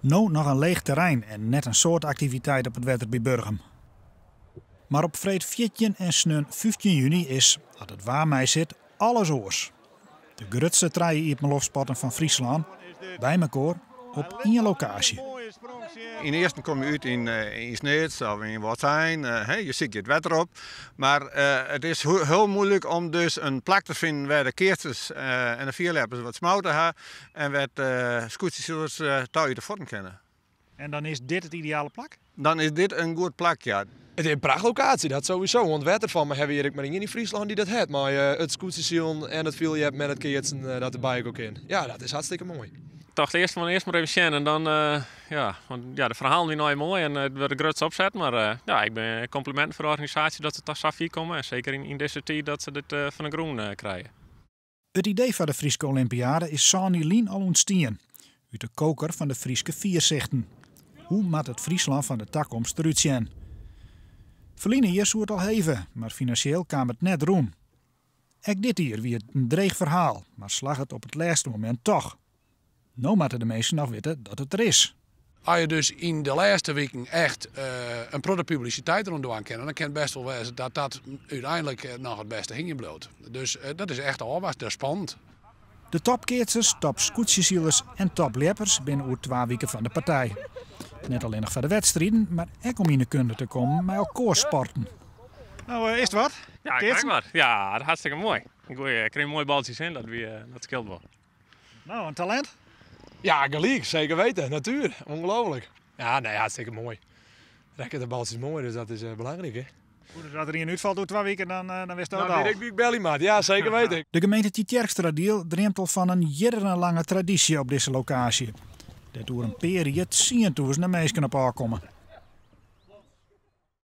No noch in leech terrein en net in soad aktiviteit op it wetter by Burgum. Mar op freed 14 en sneon 15 juny is, as it waar meisit, alles oars. De grutste trije iepenloftsporten fan Fryslân by mekoar op ien lokaasje. Ynearsten komme je út yn yn Snits of yn Wâldsein, je sykje it wetter op. Mar it is hiel muoilik om dus in plak te finen wêr de keatsers en de fierljeppers wat smoute ha en wêr't de skûtsjesilers ta út de fuotten kinne. En dan is dit it ideale plak? Dan is dit in goed plak, ja. It is in prachtlokaasje, dat sowieso. Want wetter fan my hawwe we hjir ek mar ien yn Fryslân dy't dat hat. Mei it skûtsjesilen en it fierljeppen en it keatsen dat derby ek al kin. Ja, dat is hartstikke moai. Ik tocht earst fan earst mar even sjen en dan, ja, want ja, de ferhalen wiene allegear moai en it wurdt in grutse opset. Mar ja, ik bin komplimenten foar de organisaasje dat se toch sa fier komme en seker yn dizze tiid dat se dit fan de grûn krije. It idee foar de Fryske Olympiade is sân jier lyn al ûntstien, út de koker fan de Fryske Fiersichten. Hoe moat it Fryslân fan de takomst derút sjen? Ferline jier soe it al heve, mar finansjeel kaam it net rûn. Ek dit jier wie it in dreech ferhaal, mar slagge it op it lêste momint toch. No moatte de minsken noch witte dat it der is. As je dus yn de lêste wiken echt in protte publisiteit deroan dwaan kinne, dan kin it bêst wol wêze dat dat úteinlik noch it bêste hingjen bliuwt. Dus dat is echt ôfwachtsjen, dat is spannend. De topkeatsers, topskûtsjesilers en topljeppers binne oer twa wike fan de partij. Net allinnich foar de wedstriden, mar ek om yn 'e kunde te kommen mei elkoars sporten. No, is it wat? Ja, krekt wat. Ja, hartstikke moai. Ik krij moaie baltsjes yn, dat, wie, dat skeelt wol. No, in talint? Ja, gelyk, seker witten. Natuer, ongelooflijk. Ja, nee, hartstikke moai. Rekket de baltsjes moai, dus dat is belangryk, hè. Goed, dus as der ien útfalt oer 2 wiken, dan witst dat Dan al. wit ik wa't ik belje moat, ja, seker witten. De gemeente Tytsjerksteradiel dreamt al fan in jierrenlange tradysje op dizze lokaasje, dêr't oer in pear jier tsientûzenen minsken op ôfkomme.